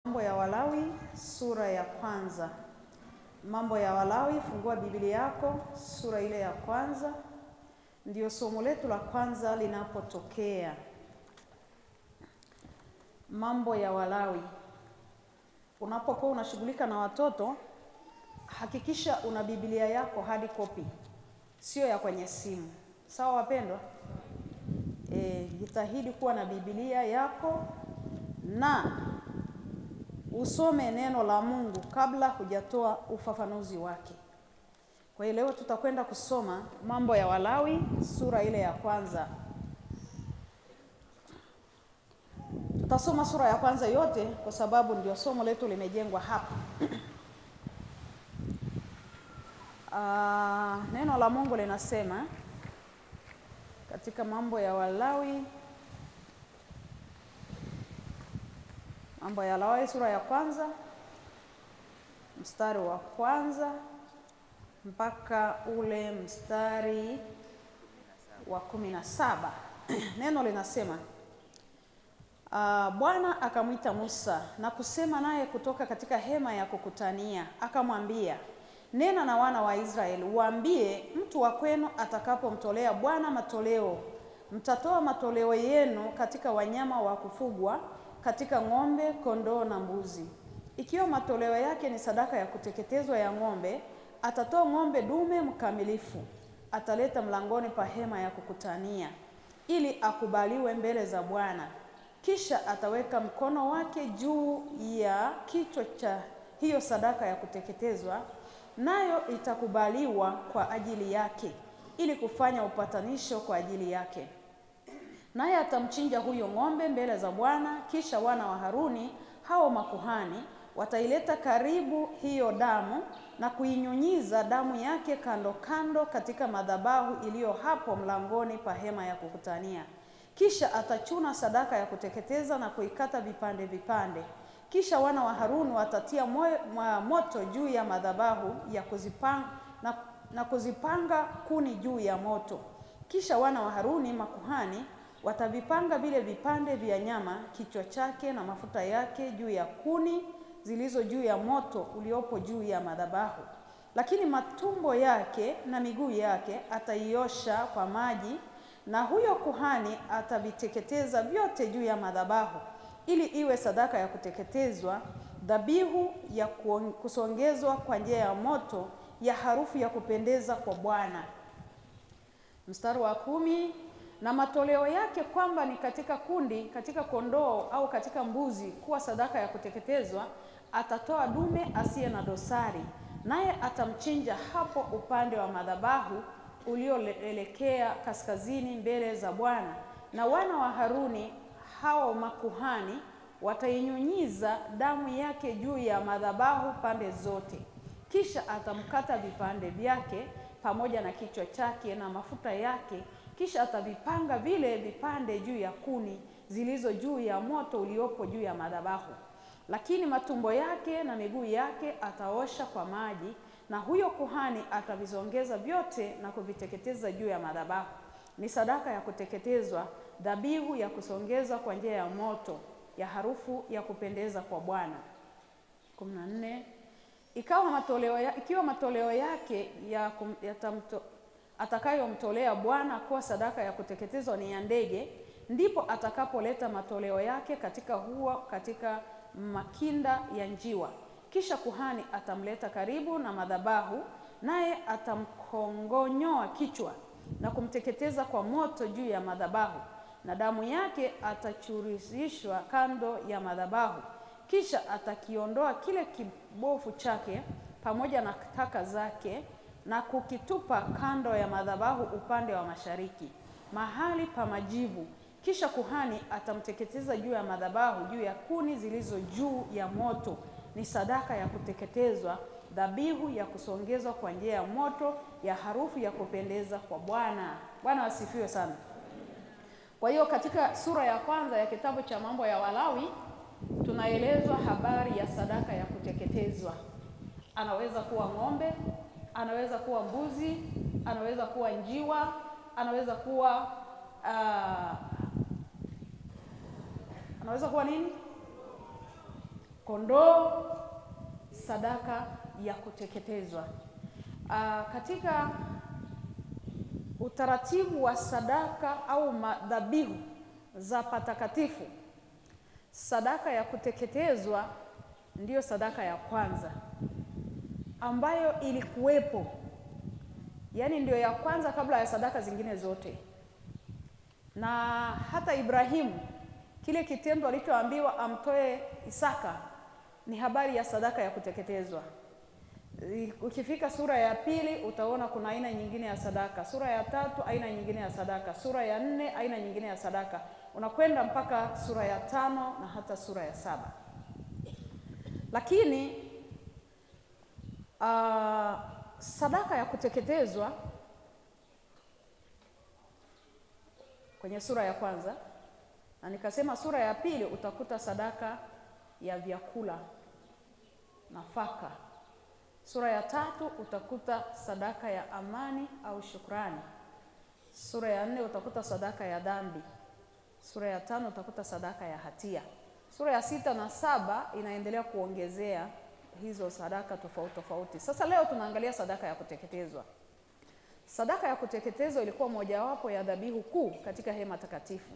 Mambo ya Walawi sura ya kwanza. Mambo ya Walawi, fungua Biblia yako sura ile ya kwanza. Ndio somo letu la kwanza linapotokea. Mambo ya Walawi. Unapokuwa unashughulika na watoto, hakikisha una Biblia yako hard copy, sio ya kwenye simu. Sawa wapendwa? Jitahidi kuwa na Biblia yako na usome neno la Mungu kabla hujatoa ufafanuzi wake. Kwa hiyo leo tutakwenda kusoma Mambo ya Walawi sura ile ya kwanza. Tutasoma sura ya kwanza yote kwa sababu ndio somo letu limejengwa hapa. Neno la Mungu linasema katika Mambo ya Walawi, Mambo ya Walawi sura ya kwanza mstari wa kwanza mpaka ule mstari wa 17. Neno linasema, Bwana akamwita Musa na kusema naye kutoka katika hema ya kukutania, akamwambia, nena na wana wa Israeli, waambie, mtu wa kwenu atakapomtolea Bwana matoleo, mtatoa matoleo yenu katika wanyama wa kufugwa, katika ng'ombe, kondoo na mbuzi. Ikiwa matoleo yake ni sadaka ya kuteketezwa ya ng'ombe, atatoa ng'ombe dume mkamilifu, ataleta mlangoni pa hema ya kukutania, ili akubaliwe mbele za Bwana. Kisha ataweka mkono wake juu ya kichwa cha hiyo sadaka ya kuteketezwa, nayo itakubaliwa kwa ajili yake, ili kufanya upatanisho kwa ajili yake. Naye atamchinja huyo ng'ombe mbele za Bwana. Kisha wana wa Haruni hao makuhani wataileta karibu hiyo damu na kuinyunyiza damu yake kando kando katika madhabahu iliyo hapo mlangoni pa hema ya kukutania. Kisha atachuna sadaka ya kuteketeza na kuikata vipande vipande. Kisha wana wa Haruni watatia moto juu ya madhabahu ya kuzipanga na kuzipanga kuni juu ya moto. Kisha wana wa Haruni makuhani watavipanga vile vipande vya nyama, kichwa chake na mafuta yake, juu ya kuni zilizo juu ya moto uliopo juu ya madhabahu. Lakini matumbo yake na miguu yake ataiosha kwa maji, na huyo kuhani ataviteketeza vyote juu ya madhabahu, ili iwe sadaka ya kuteketezwa, dhabihu ya kusongezwa kwa njia ya moto, ya harufu ya kupendeza kwa Bwana. Mstari wa 10, na matoleo yake kwamba ni katika kundi, katika kondoo au katika mbuzi, kuwa sadaka ya kuteketezwa, atatoa dume asiye na dosari, naye atamchinja hapo upande wa madhabahu ulioelekea kaskazini mbele za Bwana. Na wana wa Haruni hao makuhani watainyunyiza damu yake juu ya madhabahu pande zote. Kisha atamkata vipande vyake pamoja na kichwa chake na mafuta yake. Kisha atavipanga vile vipande juu ya kuni zilizo juu ya moto uliopo juu ya madhabahu. Lakini matumbo yake na miguu yake ataosha kwa maji, na huyo kuhani atavizongeza vyote na kuviteketeza juu ya madhabahu. Ni sadaka ya kuteketezwa, dhabihu ya kusongezwa kwa njia ya moto, ya harufu ya kupendeza kwa Bwana. 14. Ikiwa matoleo yake ya atakayomtolea Bwana kuwa sadaka ya kuteketezwa ni ya ndege, ndipo atakapoleta matoleo yake katika hua, katika makinda ya njiwa. Kisha kuhani atamleta karibu na madhabahu, naye atamkongonyoa kichwa na kumteketeza kwa moto juu ya madhabahu, na damu yake atachuruzishwa kando ya madhabahu. Kisha atakiondoa kile kibofu chake pamoja na taka zake na kukitupa kando ya madhabahu upande wa mashariki, mahali pa majivu. Kisha kuhani atamteketeza juu ya madhabahu, juu ya kuni zilizo juu ya moto. Ni sadaka ya kuteketezwa, dhabihu ya kusongezwa kwa njia ya moto, ya harufu ya kupendeza kwa Bwana. Bwana asifiwe sana. Kwa hiyo katika sura ya kwanza ya kitabu cha Mambo ya Walawi tunaelezwa habari ya sadaka ya kuteketezwa. Anaweza kuwa ng'ombe, anaweza kuwa mbuzi, anaweza kuwa njiwa, anaweza kuwa anaweza kuwa nini? kondoo, sadaka ya kuteketezwa. Katika utaratibu wa sadaka au madhabihu za patakatifu, sadaka ya kuteketezwa ndiyo sadaka ya kwanza ambayo ilikuwepo, yaani ndio ya kwanza kabla ya sadaka zingine zote. Na hata Ibrahimu, kile kitendo alichoambiwa amtoe Isaka ni habari ya sadaka ya kuteketezwa. Ukifika sura ya 2 utaona kuna aina nyingine ya sadaka, sura ya 3 aina nyingine ya sadaka, sura ya 4 aina nyingine ya sadaka, unakwenda mpaka sura ya 5 na hata sura ya 7. Lakini sadaka ya kuteketezwa kwenye sura ya 1, na nikasema sura ya 2 utakuta sadaka ya vyakula, nafaka. Sura ya 3 utakuta sadaka ya amani au shukrani. Sura ya 4 utakuta sadaka ya dhambi. Sura ya 5 utakuta sadaka ya hatia. Sura ya 6 na 7 inaendelea kuongezea hizo sadaka tofauti tofauti. Sasa leo tunaangalia sadaka ya kuteketezwa. Sadaka ya kuteketezwa ilikuwa mojawapo ya dhabihu kuu katika hema takatifu.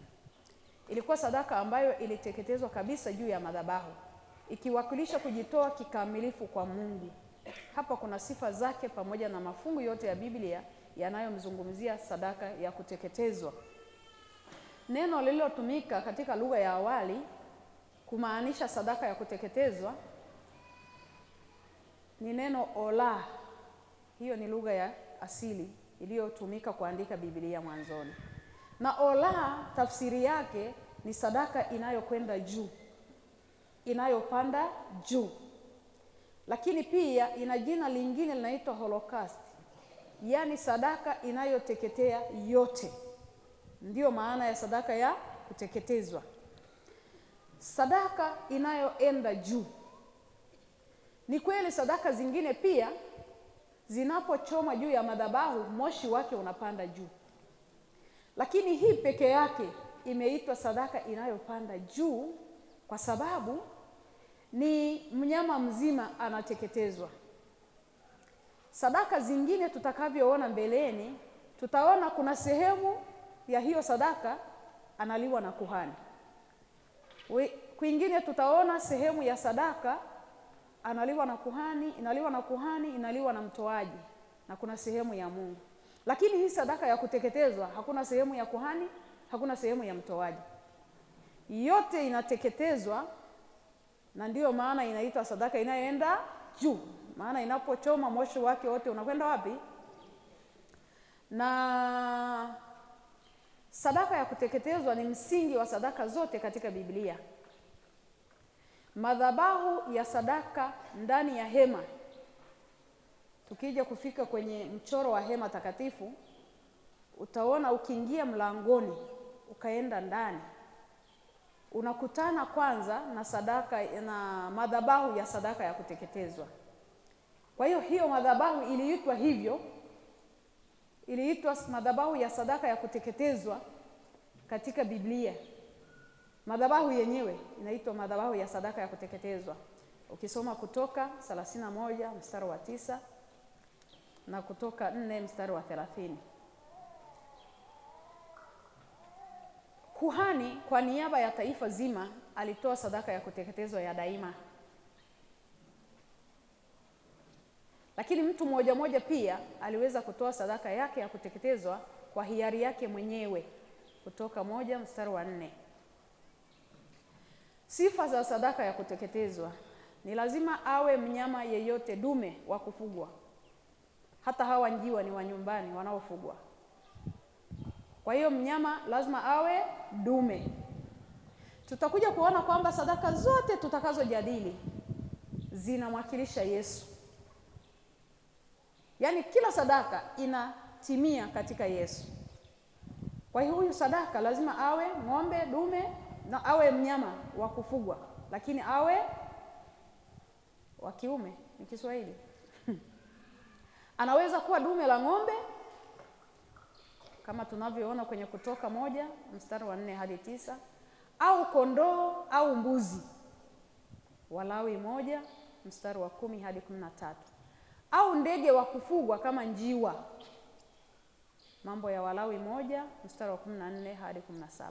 Ilikuwa sadaka ambayo iliteketezwa kabisa juu ya madhabahu, ikiwakilisha kujitoa kikamilifu kwa Mungu. Hapa kuna sifa zake pamoja na mafungu yote ya Biblia yanayomzungumzia sadaka ya kuteketezwa. Neno lililotumika katika lugha ya awali kumaanisha sadaka ya kuteketezwa ni neno ola. Hiyo ni lugha ya asili iliyotumika kuandika Biblia mwanzoni. Na ola tafsiri yake ni sadaka inayokwenda juu, inayopanda juu. Lakini pia ina jina lingine linaitwa holocaust, yaani sadaka inayoteketea yote. Ndiyo maana ya sadaka ya kuteketezwa, sadaka inayoenda juu. Ni kweli sadaka zingine pia zinapochoma juu ya madhabahu moshi wake unapanda juu, lakini hii peke yake imeitwa sadaka inayopanda juu kwa sababu ni mnyama mzima anateketezwa. Sadaka zingine tutakavyoona mbeleni, tutaona kuna sehemu ya hiyo sadaka analiwa na kuhani. Kwingine tutaona sehemu ya sadaka analiwa na kuhani, inaliwa na kuhani, inaliwa na mtoaji, na kuna sehemu ya Mungu. Lakini hii sadaka ya kuteketezwa hakuna sehemu ya kuhani, hakuna sehemu ya mtoaji. Yote inateketezwa, na ndiyo maana inaitwa sadaka inayoenda juu. Maana inapochoma moshi wake wote unakwenda wapi? Na sadaka ya kuteketezwa ni msingi wa sadaka zote katika Biblia. Madhabahu ya sadaka ndani ya hema. Tukija kufika kwenye mchoro wa hema takatifu, utaona ukiingia mlangoni ukaenda ndani, unakutana kwanza na sadaka na madhabahu ya sadaka ya kuteketezwa. Kwa hiyo hiyo madhabahu iliitwa hivyo, iliitwa madhabahu ya sadaka ya kuteketezwa katika Biblia. Madhabahu yenyewe inaitwa madhabahu ya sadaka ya kuteketezwa. Ukisoma Kutoka 31 mstari wa 9 na Kutoka 4 mstari wa 30. Kuhani kwa niaba ya taifa zima alitoa sadaka ya kuteketezwa ya daima. Lakini mtu mmoja mmoja pia aliweza kutoa sadaka yake ya kuteketezwa kwa hiari yake mwenyewe. Kutoka 1 mstari wa 4. Sifa za sadaka ya kuteketezwa ni lazima awe mnyama yeyote dume wa kufugwa. Hata hawa njiwa ni wa nyumbani wanaofugwa. Kwa hiyo mnyama lazima awe dume. Tutakuja kuona kwamba sadaka zote tutakazojadili zinamwakilisha Yesu. Yaani kila sadaka inatimia katika Yesu. Kwa hiyo huyu sadaka lazima awe ng'ombe dume na awe mnyama wa kufugwa, lakini awe wa kiume, ni Kiswahili. Anaweza kuwa dume la ng'ombe kama tunavyoona kwenye Kutoka 1 mstari wa 4 hadi 9, au kondoo au mbuzi Walawi 1 mstari wa 10 hadi 13. Au ndege wa kufugwa kama njiwa. Mambo ya Walawi 1 mstari wa 14 hadi 17.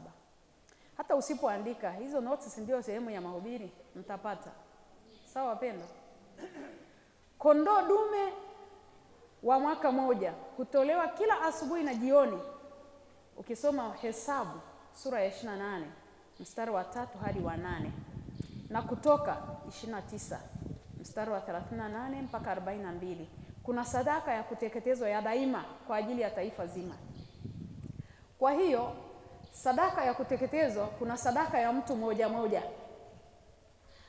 Hata usipoandika hizo notes, ndio sehemu ya mahubiri, mtapata. Sawa wapendwa? Kondoo dume wa mwaka 1 hutolewa kila asubuhi na jioni. Ukisoma Hesabu sura ya 28 mstari wa 3 hadi wa 8 na Kutoka 29 mstari wa 38 mpaka 42, kuna sadaka ya kuteketezwa ya daima kwa ajili ya taifa zima. Kwa hiyo sadaka ya kuteketezwa, kuna sadaka ya mtu moja moja,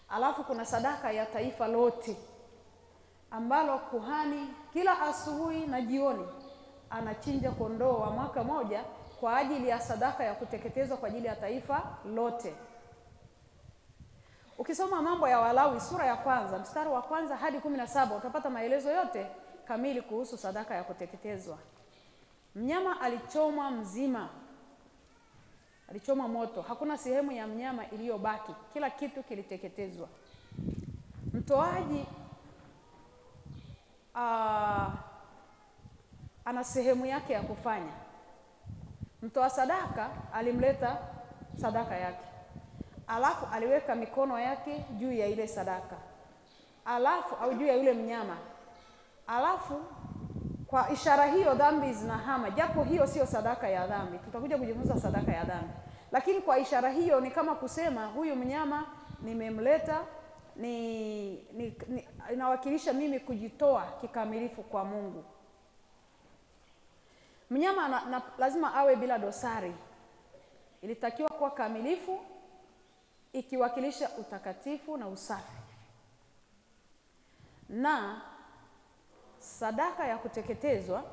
alafu kuna sadaka ya taifa lote ambalo kuhani kila asubuhi na jioni anachinja kondoo wa mwaka 1 kwa ajili ya sadaka ya kuteketezwa kwa ajili ya taifa lote. Ukisoma Mambo ya Walawi sura ya 1 mstari wa 1 hadi 17 utapata maelezo yote kamili kuhusu sadaka ya kuteketezwa. Mnyama alichomwa mzima, alichomwa moto, hakuna sehemu ya mnyama iliyobaki, kila kitu kiliteketezwa. Mtoaji ana sehemu yake ya kufanya. Mtoa sadaka alimleta sadaka yake, alafu aliweka mikono yake juu ya ile sadaka, alafu au juu ya yule mnyama, alafu kwa ishara hiyo dhambi zinahama. Japo hiyo sio sadaka ya dhambi, tutakuja kujifunza sadaka ya dhambi, lakini kwa ishara hiyo ni kama kusema huyu mnyama nimemleta, ni inawakilisha mimi kujitoa kikamilifu kwa Mungu. Mnyama lazima awe bila dosari. Ilitakiwa kuwa kamilifu, ikiwakilisha utakatifu na usafi. Na sadaka ya kuteketezwa,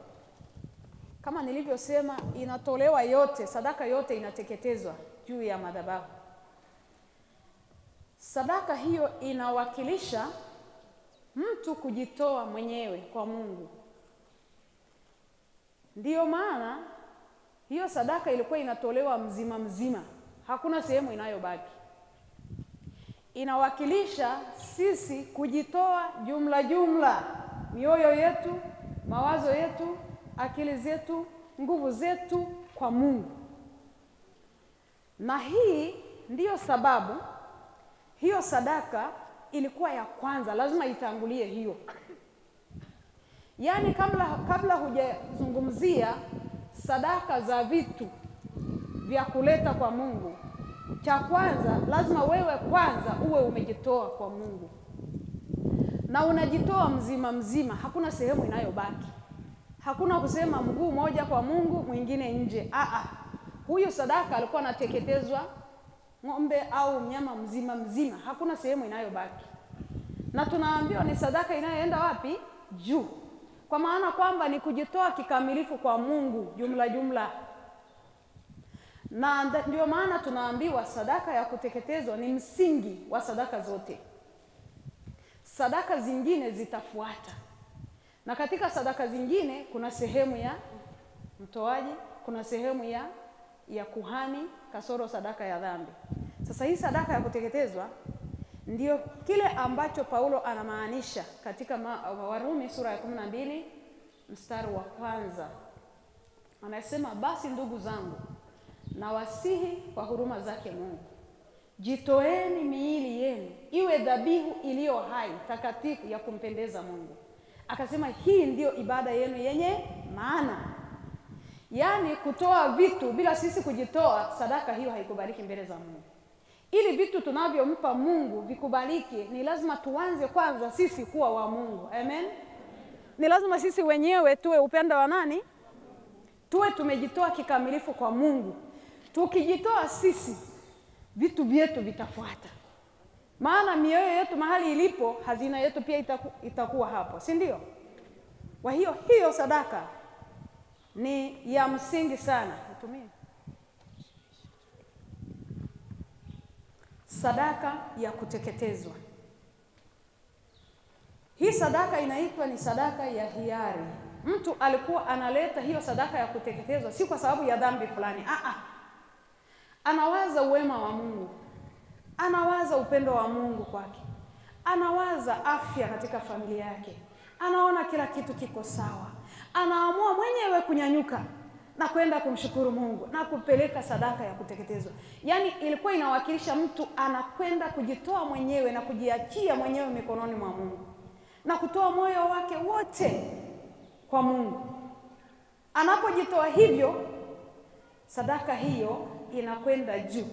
kama nilivyosema, inatolewa yote, sadaka yote inateketezwa juu ya madhabahu. Sadaka hiyo inawakilisha mtu kujitoa mwenyewe kwa Mungu. Ndiyo maana hiyo sadaka ilikuwa inatolewa mzima mzima, hakuna sehemu inayobaki. Inawakilisha sisi kujitoa jumla jumla, mioyo yetu, mawazo yetu, akili zetu, nguvu zetu kwa Mungu. Na hii ndiyo sababu hiyo sadaka ilikuwa ya kwanza, lazima itangulie hiyo. Yaani kabla hujazungumzia sadaka za vitu vya kuleta kwa Mungu, cha kwanza lazima wewe kwanza uwe umejitoa kwa Mungu. Na unajitoa mzima mzima, hakuna sehemu inayobaki. Hakuna kusema mguu moja kwa Mungu mwingine nje. Huyu sadaka alikuwa anateketezwa ng'ombe au mnyama mzima mzima, hakuna sehemu inayobaki. Na tunaambiwa ni sadaka inayoenda wapi? Juu. Kwa maana kwamba ni kujitoa kikamilifu kwa Mungu jumla jumla. Na ndio maana tunaambiwa sadaka ya kuteketezwa ni msingi wa sadaka zote. Sadaka zingine zitafuata. Na katika sadaka zingine kuna sehemu ya mtoaji, kuna sehemu ya kuhani, kasoro sadaka ya dhambi. Sasa hii sadaka ya kuteketezwa ndio kile ambacho Paulo anamaanisha katika Warumi sura ya 12 mstari wa 1. Anasema, basi ndugu zangu, nawasihi kwa huruma zake Mungu, jitoeni miili yenu iwe dhabihu iliyo hai, takatifu, ya kumpendeza Mungu. Akasema hii ndio ibada yenu yenye maana. Yaani kutoa vitu bila sisi kujitoa, sadaka hiyo haikubaliki mbele za Mungu. Ili vitu tunavyompa Mungu vikubaliki, ni lazima tuanze kwanza sisi kuwa wa Mungu. Amen. Ni lazima sisi wenyewe tuwe upendo wa nani? Tuwe tumejitoa kikamilifu kwa Mungu. Tukijitoa sisi, vitu vyetu vitafuata. Maana mioyo yetu mahali ilipo, hazina yetu pia itakuwa hapo, si ndio? Kwa hiyo hiyo sadaka ni ya msingi sana. Nitumie sadaka ya kuteketezwa. Hii sadaka inaitwa ni sadaka ya hiari. Mtu alikuwa analeta hiyo sadaka ya kuteketezwa si kwa sababu ya dhambi fulani. Anawaza uwema wa Mungu, anawaza upendo wa Mungu kwake, Anawaza afya katika familia yake, anaona kila kitu kiko sawa, anaamua mwenyewe kunyanyuka na kwenda kumshukuru Mungu na kupeleka sadaka ya kuteketezwa. Yaani ilikuwa inawakilisha mtu anakwenda kujitoa mwenyewe na kujiachia mwenyewe mikononi mwa Mungu na kutoa moyo wake wote kwa Mungu. Anapojitoa hivyo, sadaka hiyo inakwenda juu.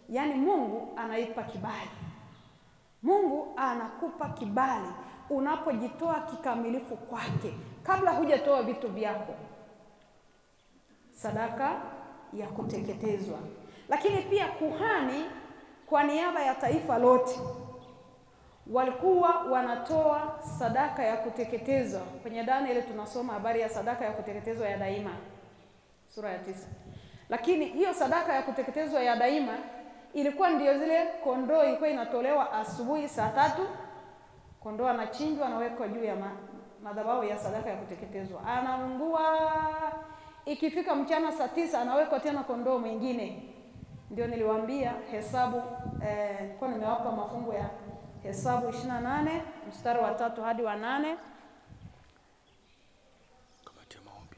Yaani Mungu anaipa kibali. Mungu anakupa kibali unapojitoa kikamilifu kwake kabla hujatoa vitu vyako. Sadaka ya kuteketezwa. Lakini pia kuhani kwa niaba ya taifa lote walikuwa wanatoa sadaka ya kuteketezwa. Kwenye Danieli tunasoma habari ya sadaka ya kuteketezwa ya daima, sura ya 9. Lakini hiyo sadaka ya kuteketezwa ya daima ilikuwa ndio zile kondoo ilikuwa inatolewa asubuhi saa 3. Kondoo anachinjwa, anawekwa juu ya madhabahu ya sadaka ya kuteketezwa, anaungua. Ikifika mchana saa 9 anawekwa tena kondoo mwingine. Ndio niliwaambia Hesabu, kwa nimewapa mafungu ya Hesabu 28 mstari wa 3 hadi wa 8. Kamati ya maombi.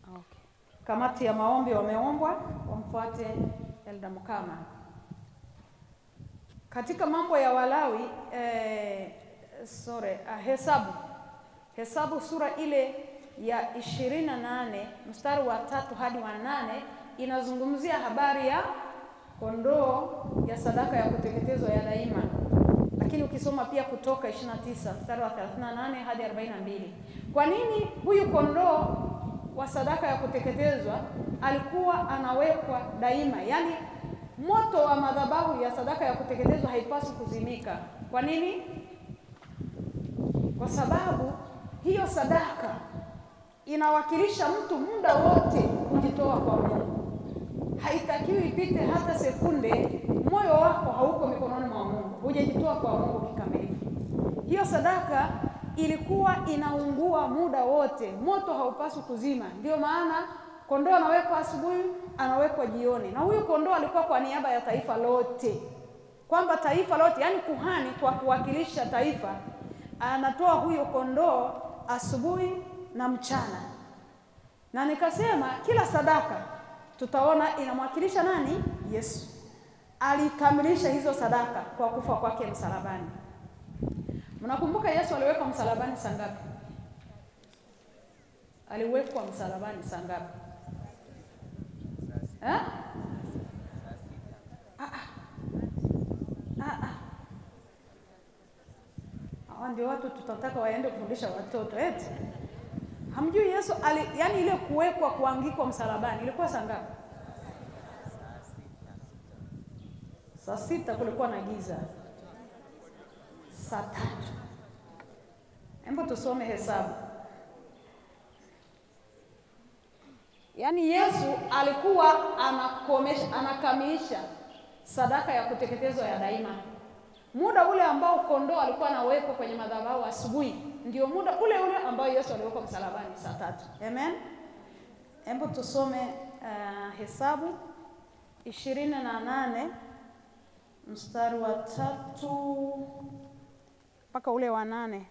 Okay. Kamati ya maombi wameombwa wamfuate Elda Mukama. Katika mambo ya Walawi, Hesabu sura ile ya 28 mstari wa 3 hadi wa 8 inazungumzia habari ya kondoo ya sadaka ya kuteketezwa ya daima. Lakini ukisoma pia Kutoka 29 mstari wa 38 hadi 42. Kwa nini huyu kondoo wa sadaka ya kuteketezwa alikuwa anawekwa daima? Yaani moto wa madhabahu ya sadaka ya kuteketezwa haipaswi kuzimika. Kwa nini? Kwa sababu hiyo sadaka inawakilisha mtu muda wote kujitoa kwa Mungu. Haitakiwi ipite hata sekunde moyo wako hauko mikononi mwa Mungu, hujajitoa kwa Mungu kikamilifu. Hiyo sadaka ilikuwa inaungua muda wote, moto haupaswi kuzima. Ndio maana kondoo anawekwa asubuhi, anawekwa jioni. Na huyu kondoo alikuwa kwa niaba ya taifa lote, kwamba taifa lote, yani kuhani kwa kuwakilisha taifa anatoa huyo kondoo asubuhi na mchana. Na nikasema kila sadaka tutaona inamwakilisha nani? Yesu. Alikamilisha hizo sadaka kwa kufa kwake msalabani. Mnakumbuka Yesu aliwekwa msalabani saa ngapi? Aliwekwa msalabani saa ngapi? Eh? Hawa ndio watu tutataka waende kufundisha watoto eti. Hamjui Yesu yani ile kuwekwa kuangikwa msalabani ilikuwa saa ngapi? Saa 6 kulikuwa na giza. Saa 3. Hebu tusome Hesabu. Yaani Yesu alikuwa anakomesha, anakamilisha sadaka ya kuteketezwa ya daima. Muda ule ambao kondoo alikuwa anawekwa kwenye madhabahu asubuhi ndio muda ule ule ambao Yesu aliwekwa msalabani saa 3. Amen. Hebu tusome Hesabu 28 mstari wa 3 mpaka ule wa 8.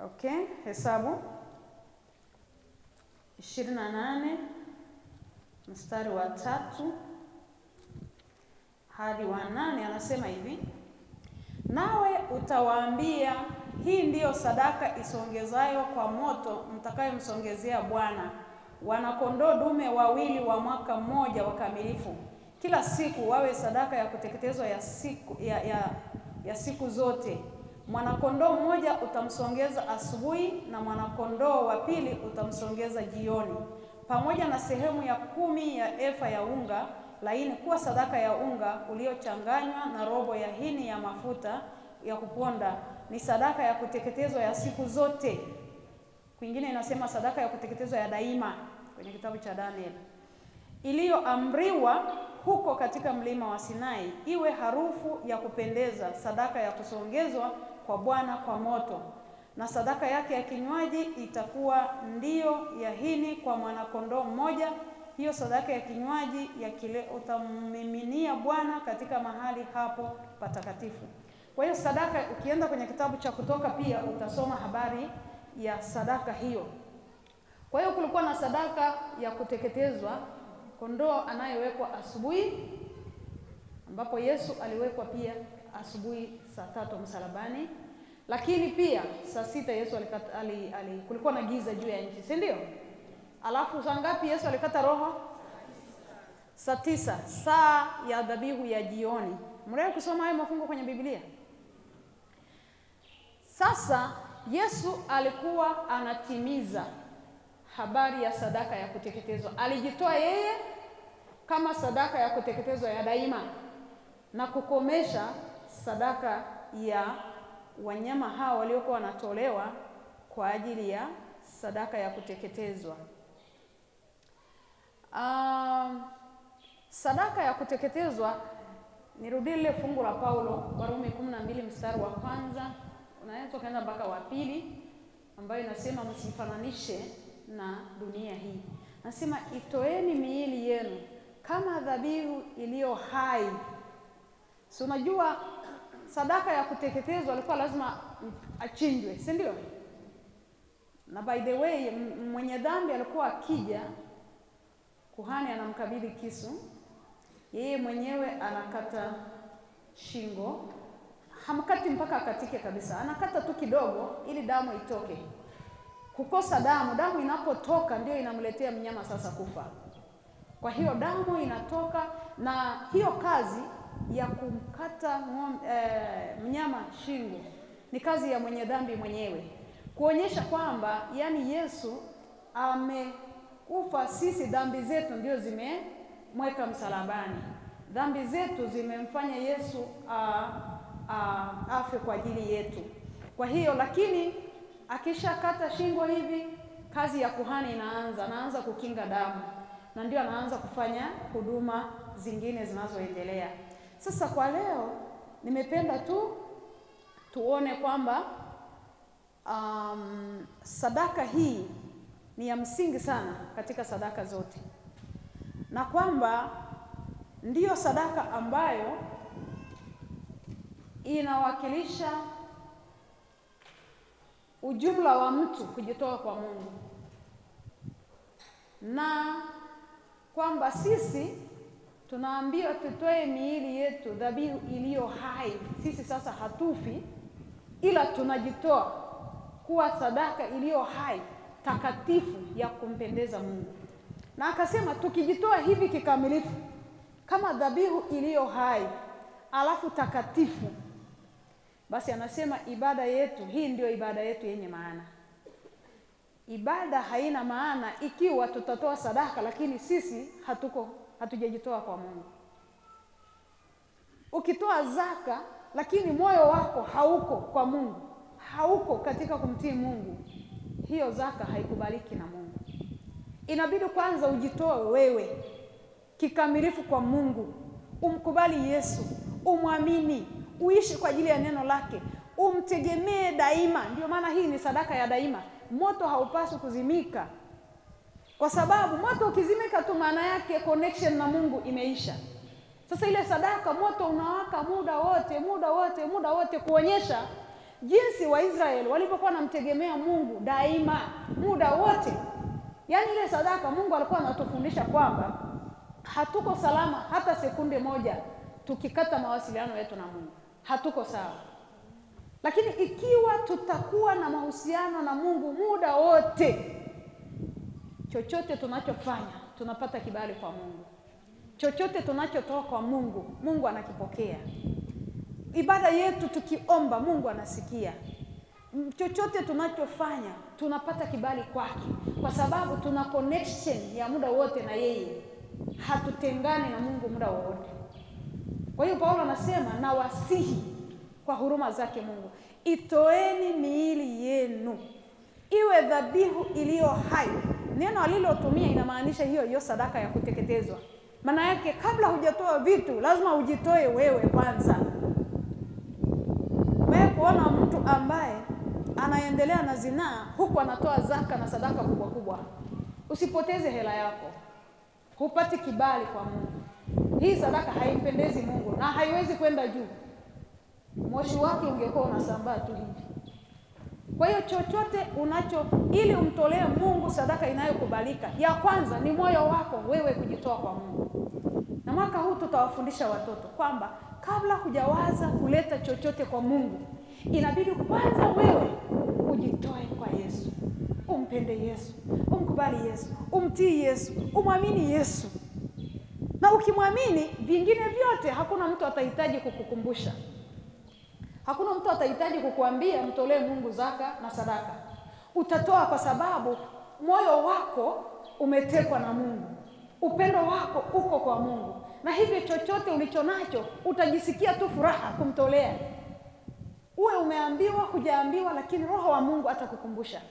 Okay, Hesabu 28 mstari wa 3 hadi wa 8 anasema hivi: nawe utawaambia, hii ndiyo sadaka isongezayo kwa moto mtakayomsongezea Bwana, wanakondoo dume wawili wa mwaka mmoja wakamilifu, kila siku wawe sadaka ya kuteketezwa ya siku, ya siku zote. Mwanakondoo mmoja utamsongeza asubuhi na mwanakondoo wa pili utamsongeza jioni, pamoja na sehemu ya 10 ya efa ya unga laini kuwa sadaka ya unga uliochanganywa na robo ya hini ya mafuta ya kuponda. Ni sadaka ya kuteketezwa ya siku zote. Kwingine inasema sadaka ya kuteketezwa ya daima kwenye kitabu cha Daniel, iliyoamriwa huko katika mlima wa Sinai, iwe harufu ya kupendeza, sadaka ya kusongezwa kwa Bwana kwa moto. Na sadaka yake ya kinywaji itakuwa ndio ya hini kwa mwanakondoo mmoja. Hiyo sadaka ya kinywaji ya kile utammiminia Bwana katika mahali hapo patakatifu. Kwa hiyo sadaka, ukienda kwenye kitabu cha Kutoka pia utasoma habari ya sadaka hiyo. Kwa hiyo kulikuwa na sadaka ya kuteketezwa, kondoo anayewekwa asubuhi, ambapo Yesu aliwekwa pia asubuhi saa 3 msalabani. Lakini pia saa 6 Yesu alikata, kulikuwa na giza juu ya nchi, si ndio? Alafu saa ngapi Yesu alikata roho? Saa 9, saa ya dhabihu ya jioni. Mrewe kusoma hayo mafungo kwenye Biblia. Sasa Yesu alikuwa anatimiza habari ya sadaka ya kuteketezwa. Alijitoa yeye kama sadaka ya kuteketezwa ya daima na kukomesha sadaka ya wanyama hao waliokuwa wanatolewa kwa ajili ya sadaka ya kuteketezwa. Sadaka ya kuteketezwa, nirudie lile fungu la Paulo, Warumi 12 mstari wa kwanza, unaweza kaenda mpaka wa pili, ambayo inasema msifananishe na dunia hii. Nasema itoeni miili yenu kama dhabihu iliyo hai. So unajua sadaka ya kuteketezwa alikuwa lazima achinjwe, si ndio? Na by the way, mwenye dhambi alikuwa akija, kuhani anamkabidhi kisu, yeye mwenyewe anakata shingo. Hamkati mpaka akatike kabisa, anakata tu kidogo ili damu itoke. Kukosa damu, damu inapotoka ndio inamletea mnyama sasa kufa. Kwa hiyo damu inatoka, na hiyo kazi ya kumkata mnyama shingo ni kazi ya mwenye dhambi mwenyewe, kuonyesha kwamba yani Yesu amekufa, sisi dhambi zetu ndio zimemweka msalabani. Dhambi zetu zimemfanya Yesu afe kwa ajili yetu. Kwa hiyo lakini akishakata shingo hivi, kazi ya kuhani inaanza, anaanza kukinga damu, na ndio anaanza kufanya huduma zingine zinazoendelea. Sasa kwa leo nimependa tu tuone kwamba sadaka hii ni ya msingi sana katika sadaka zote, na kwamba ndiyo sadaka ambayo inawakilisha ujumla wa mtu kujitoa kwa Mungu, na kwamba sisi tunaambiwa tutoe miili yetu dhabihu iliyo hai. Sisi sasa hatufi, ila tunajitoa kuwa sadaka iliyo hai, takatifu, ya kumpendeza Mungu. Na akasema tukijitoa hivi kikamilifu kama dhabihu iliyo hai alafu takatifu, basi anasema ibada yetu hii ndio ibada yetu yenye maana. Ibada haina maana ikiwa tutatoa sadaka lakini sisi hatujajitoa kwa Mungu. Ukitoa zaka lakini moyo wako hauko kwa Mungu, hauko katika kumtii Mungu, hiyo zaka haikubaliki na Mungu. Inabidi kwanza ujitoe wewe kikamilifu kwa Mungu, umkubali Yesu, umwamini, uishi kwa ajili ya neno lake, umtegemee daima. Ndio maana hii ni sadaka ya daima. Moto haupaswi kuzimika, kwa sababu moto ukizimika tu maana yake connection na Mungu imeisha. Sasa ile sadaka moto unawaka muda wote, muda wote, muda wote, kuonyesha jinsi Waisraeli walipokuwa wanamtegemea Mungu daima, muda wote. Yaani ile sadaka Mungu alikuwa anatufundisha kwamba hatuko salama hata sekunde moja tukikata mawasiliano yetu na Mungu. Hatuko sawa. Lakini ikiwa tutakuwa na mahusiano na Mungu muda wote, chochote tunachofanya tunapata kibali kwa Mungu. Chochote tunachotoa kwa Mungu, Mungu anakipokea. Ibada yetu tukiomba, Mungu anasikia. Chochote tunachofanya tunapata kibali kwake, kwa sababu tuna connection ya muda wote na yeye. Hatutengani na Mungu muda wote. Kwa hiyo Paulo anasema, nawasihi kwa huruma zake Mungu, itoeni miili yenu iwe dhabihu iliyo hai. Neno alilotumia inamaanisha hiyo hiyo sadaka ya kuteketezwa. Maana yake kabla hujatoa vitu lazima ujitoe wewe kwanza. Wewe kuona mtu ambaye anaendelea na zinaa huku anatoa zaka na sadaka kubwa kubwa, usipoteze hela yako. Hupati kibali kwa Mungu. Hii sadaka haimpendezi Mungu na haiwezi kwenda juu. Moshi wake ungekuwa unasambaa tu hivi. Kwa hiyo chochote unacho ili umtolee Mungu sadaka inayokubalika, ya kwanza ni moyo wako wewe kujitoa kwa Mungu. Na mwaka huu tutawafundisha watoto kwamba kabla hujawaza kuleta chochote kwa Mungu, inabidi kwanza wewe ujitoe kwa Yesu. Umpende Yesu, umkubali Yesu, umtii Yesu, umwamini Yesu. Na ukimwamini, vingine vyote hakuna mtu atahitaji kukukumbusha. Hakuna mtu atahitaji kukuambia mtolee Mungu zaka na sadaka. Utatoa kwa sababu moyo wako umetekwa na Mungu. Upendo wako uko kwa Mungu. Na hivyo chochote ulichonacho utajisikia tu furaha kumtolea. Uwe umeambiwa, hujaambiwa, lakini Roho wa Mungu atakukumbusha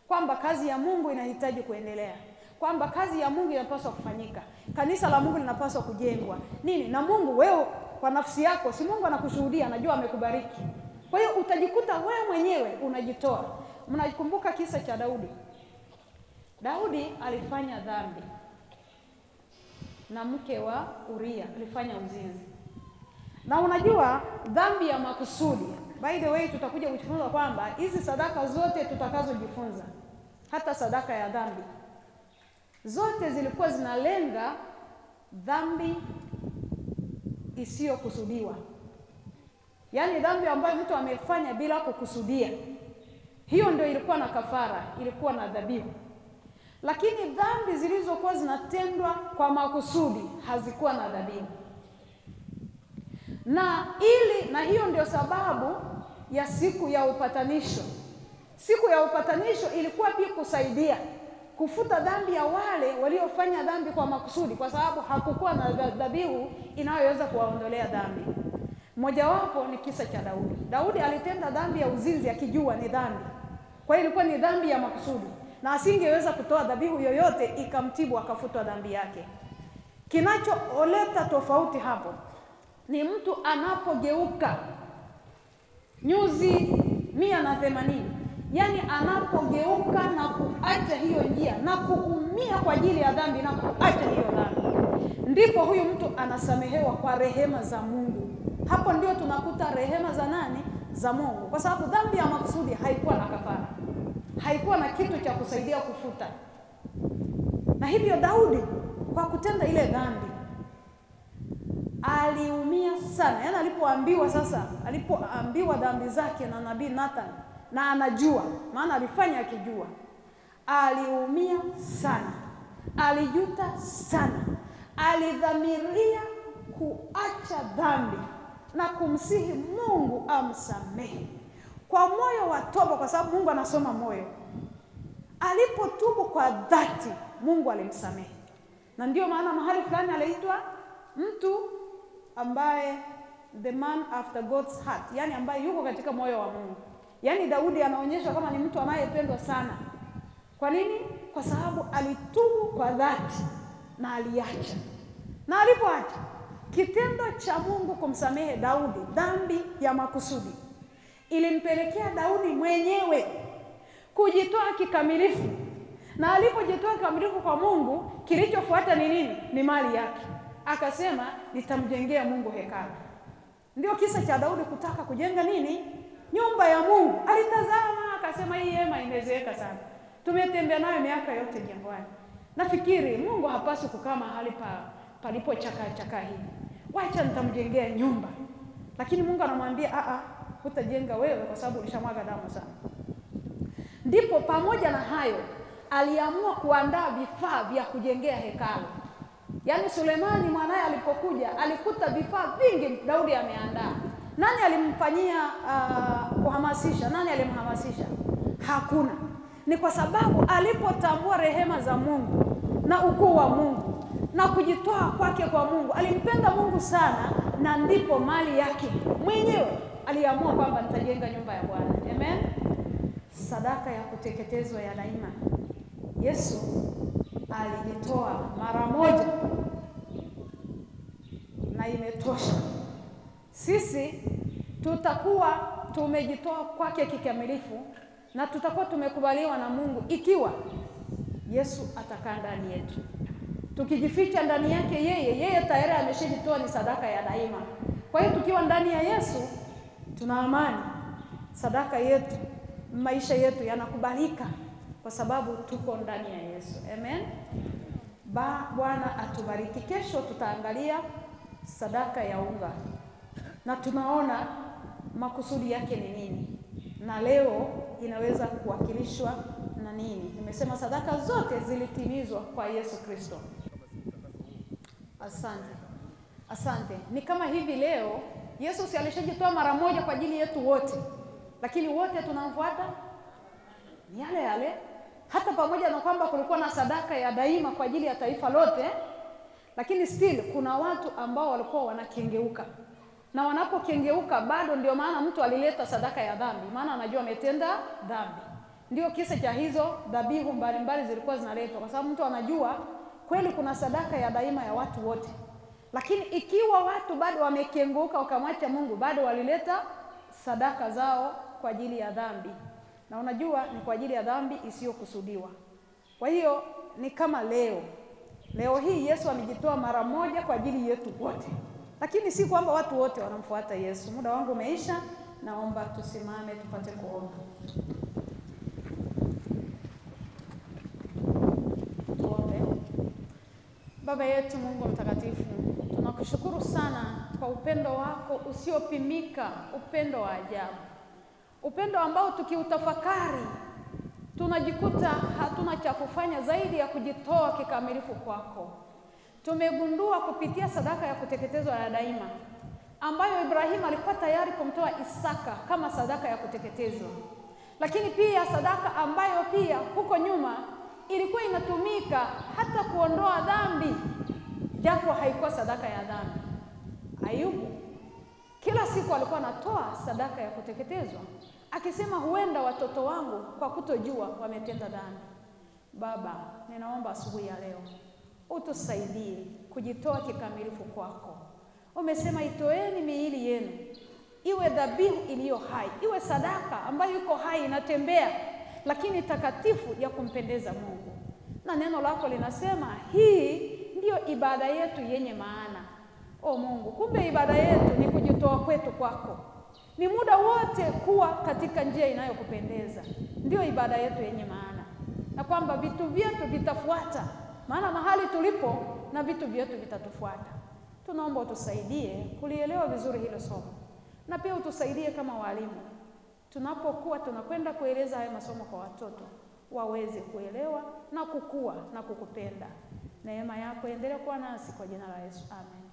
kwamba kazi ya Mungu inahitaji kuendelea, kwamba kazi ya Mungu inapaswa kufanyika, kanisa la Mungu linapaswa kujengwa. Nini? Na Mungu wewe kwa nafsi yako, si Mungu anakushuhudia, anajua amekubariki. Kwa hiyo utajikuta wewe mwenyewe unajitoa. Mnakumbuka kisa cha Daudi. Daudi alifanya dhambi na mke wa Uria, alifanya uzinzi. Na unajua dhambi ya makusudi. By the way, tutakuja kujifunza kwamba hizi sadaka zote tutakazojifunza, hata sadaka ya dhambi, zote zilikuwa zinalenga dhambi isiyokusudiwa. Yaani dhambi ambayo mtu amefanya bila kukusudia. Hiyo ndio ilikuwa na kafara, ilikuwa na dhabihu. Lakini dhambi zilizokuwa zinatendwa kwa makusudi hazikuwa na dhabihu. Na hiyo ndio sababu ya siku ya upatanisho. Siku ya upatanisho ilikuwa pia kusaidia kufuta dhambi ya wale waliofanya dhambi kwa makusudi, kwa sababu hakukuwa na dhabihu inayoweza kuwaondolea dhambi. Mojawapo ni kisa cha Daudi. Daudi alitenda dhambi ya uzinzi akijua ni dhambi. Kwa hiyo ilikuwa ni dhambi ya makusudi, na asingeweza kutoa dhabihu yoyote ikamtibu akafutwa dhambi yake. Kinacholeta tofauti hapo ni mtu anapogeuka nyuzi 180, yani anapogeuka na kuacha hiyo njia na kuumia kwa ajili ya dhambi na kuacha hiyo dhambi, ndipo huyu mtu anasamehewa kwa rehema za Mungu. Hapo ndio tunakuta rehema za nani? Za Mungu. Kwa sababu dhambi ya makusudi haikuwa na kafara, haikuwa na kitu cha kusaidia kufuta. Na hivyo Daudi kwa kutenda ile dhambi aliumia sana. Yaani alipoambiwa sasa, alipoambiwa dhambi zake na nabii Nathan, na anajua, maana alifanya akijua, aliumia sana, alijuta sana, alidhamiria kuacha dhambi na kumsihi Mungu amsamehe kwa moyo wa toba, kwa sababu Mungu anasoma moyo. Alipotubu kwa dhati, Mungu alimsamehe. Na ndio maana mahali fulani aliitwa mtu ambaye the man after God's heart, yani ambaye yuko katika moyo wa Mungu. Yani Daudi anaonyeshwa kama ni mtu anayependwa sana. Kwa nini? Kwa sababu alitubu kwa dhati na aliacha. Na alipoacha, kitendo cha Mungu kumsamehe Daudi dhambi ya makusudi ilimpelekea Daudi mwenyewe kujitoa kikamilifu. Na alipojitoa kikamilifu kwa Mungu, kilichofuata ni nini? Ni mali yake. Akasema nitamjengea Mungu hekalu. Ndio kisa cha Daudi kutaka kujenga nini? Nyumba ya Mungu. Alitazama akasema hii hema imezeeka sana, tumetembea nayo miaka yote jangwani. Nafikiri Mungu hapaswi kukaa mahali palipo chaka chaka hivi. Wacha nitamjengea nyumba. Lakini Mungu anamwambia a a, hutajenga wewe kwa sababu ulishamwaga damu sana. Ndipo pamoja na hayo aliamua kuandaa vifaa vya kujengea hekalu. Yaani Sulemani mwanae alipokuja alikuta vifaa vingi Daudi ameandaa. Nani alimfanyia kuhamasisha? Nani alimhamasisha? Hakuna. Ni kwa sababu alipotambua rehema za Mungu na ukuu wa Mungu na kujitoa kwake kwa Mungu, alimpenda Mungu sana, na ndipo mali yake mwenyewe aliamua kwamba nitajenga nyumba ya Bwana. Amen. Sadaka ya kuteketezwa ya daima. Yesu alijitoa mara moja na imetosha. Sisi tutakuwa tumejitoa kwake kikamilifu na tutakuwa tumekubaliwa na Mungu ikiwa Yesu atakaa ndani yetu. Tukijificha ndani yake yeye, yeye tayari ameshajitoa, ni sadaka ya daima. Kwa hiyo tukiwa ndani ya Yesu tuna amani. Sadaka yetu, maisha yetu yanakubalika kwa sababu tuko ndani ya Yesu. Amen. Bwana atubariki. Kesho tutaangalia sadaka ya unga na tunaona makusudi yake ni nini, na leo inaweza kuwakilishwa na nini. Nimesema sadaka zote zilitimizwa kwa Yesu Kristo. Asante. Asante. Ni kama hivi leo Yesu si alishajitoa mara moja kwa ajili yetu wote, lakini wote tunamfuata ni yale yale. Hata pamoja na kwamba kulikuwa na sadaka ya daima kwa ajili ya taifa lote, lakini still kuna watu ambao walikuwa wanakengeuka. Na wanapokengeuka bado, ndio maana mtu alileta sadaka ya dhambi, maana anajua ametenda dhambi. Ndio kisa cha hizo dhabihu mbalimbali zilikuwa zinaletwa, kwa sababu mtu anajua kweli kuna sadaka ya daima ya watu wote. Lakini ikiwa watu bado wamekengeuka wakamwacha Mungu, bado walileta sadaka zao kwa ajili ya dhambi. Na unajua ni kwa ajili ya dhambi isiyokusudiwa. Kwa hiyo ni kama leo. Leo hii Yesu amejitoa mara moja kwa ajili yetu wote. Lakini si kwamba watu wote wanamfuata Yesu. Muda wangu umeisha, naomba tusimame tupate kuomba. Tuombe. Baba yetu Mungu mtakatifu, tunakushukuru sana kwa upendo wako usiopimika, upendo wa ajabu. Upendo ambao tukiutafakari tunajikuta hatuna cha kufanya zaidi ya kujitoa kikamilifu kwako. Tumegundua kupitia sadaka ya kuteketezwa ya daima ambayo Ibrahimu alikuwa tayari kumtoa Isaka kama sadaka ya kuteketezwa, lakini pia sadaka ambayo pia huko nyuma ilikuwa inatumika hata kuondoa dhambi, japo haikuwa sadaka ya dhambi. Ayubu kila siku alikuwa anatoa sadaka ya kuteketezwa akisema, huenda watoto wangu kwa kutojua wametenda dhambi. Baba, ninaomba asubuhi ya leo utusaidie kujitoa kikamilifu kwako. Umesema itoeni miili yenu iwe dhabihu iliyo hai, iwe sadaka ambayo iko hai, inatembea, lakini takatifu ya kumpendeza Mungu. Na neno lako linasema hii ndiyo ibada yetu yenye maana. O Mungu, kumbe ibada yetu ni kujitoa kwetu kwako. Ni muda wote kuwa katika njia inayokupendeza. Ndiyo ibada yetu yenye maana. Na kwamba vitu vyetu vitafuata, maana mahali tulipo na vitu vyetu vitatufuata. Tunaomba utusaidie kulielewa vizuri hilo somo. Na pia utusaidie kama walimu, tunapokuwa tunakwenda kueleza haya masomo kwa watoto, waweze kuelewa na kukua na kukupenda. Neema yako endelee kuwa nasi kwa jina la Yesu. Amen.